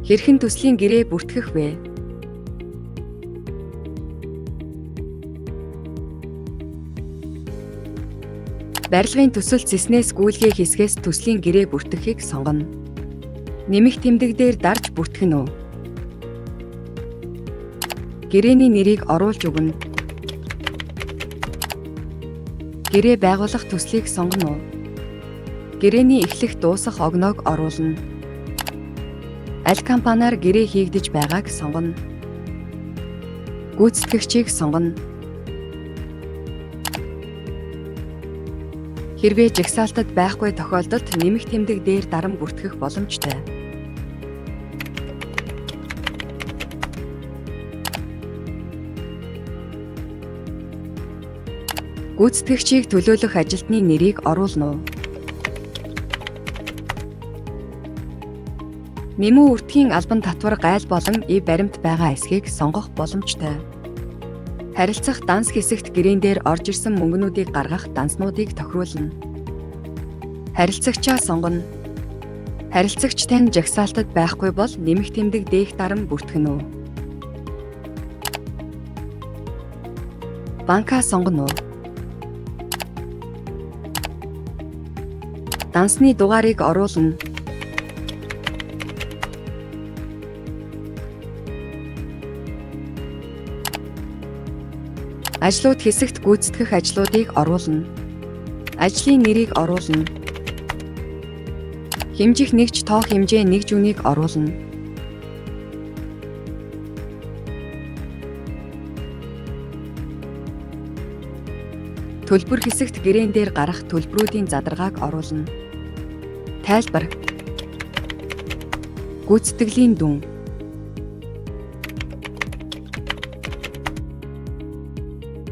Хэрхэн төслийн гэрээ бүртгэх вэ? Барилгын төсөл цэснээс гүйлгээ хэсгээс төслийн гэрээ бүртгэхийг сонгоно. Нэмэх тэмдэг дээр дарж бүртгэнэ үү? Гэрээний нэрийг оруулж өгнө. Гэрээ байгуулах төслийг сонгоно уу? Гэрээний эхлэх дуусах огноог оруулна. Аль компаниар гэрээ хийгдэж байгааг сонгоно. Гүйцэтгэгчийг сонгоно. Хэрвээ жагсаалтад байхгүй тохиолдолд нэмэх тэмдэг дээр даран бүртгэх боломжтой. Гүйцэтгэгчийг төлөөлөх ажилтны нэрийг оруулна уу? Нэмүү үртгийн албан татвар гайл болон ив баримт байгаа эсхийг сонгох боломжтой. Харилцах данс хэсэгт гэрээн дээр орж ирсэн мөнгөнүүдийг гаргах данснуудыг тохируулна. Харилцагчаа сонгоно. Харилцагч тань жагсаалтад байхгүй бол нэмэх тэмдэг дээрх даран бүртгэнэ үү? Банкаа сонгоно уу? Дансны дугаарыг оруулна. Ажлууд хэсэгт гүйцэтгэх ажлуудыг оруулна. Ажлын нэрийг оруулна. Хэмжих нэгж тоо хэмжээ нэгж үнийг оруулна. Төлбөр хэсэгт гэрээн дээр гарах төлбөрүүдийн задаргааг оруулна. Тайлбар. Гүйцэтгэлийн дүн.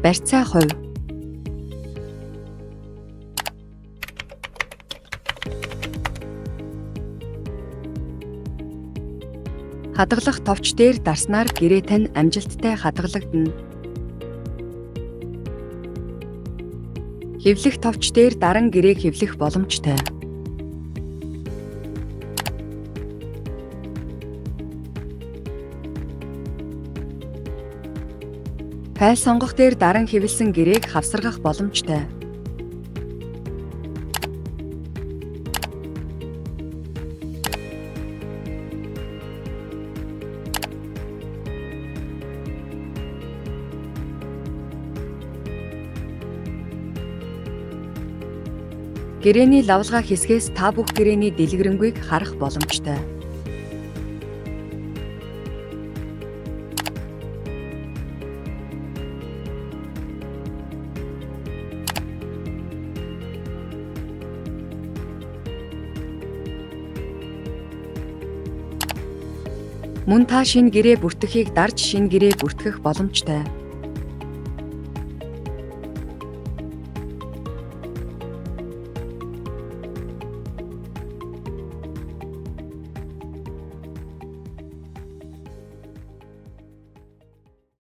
Барьцаа хувь. Хадгалах товч дээр дарснаар гэрээ тань амжилттай хадгалагдана. Хэвлэх товч дээр даран гэрээг хэвлэх боломжтой. Файл сонгох дээр даран хэвлэсэн гэрээг хавсаргах боломжтой. Гэрээний лавлгаа хэсгээс та бүх гэрээний дэлгэрэнгүйг харах боломжтой. Мөн та шинэ гэрээ бүртгэхийг дарж шинэ гэрээ бүртгэх боломжтой.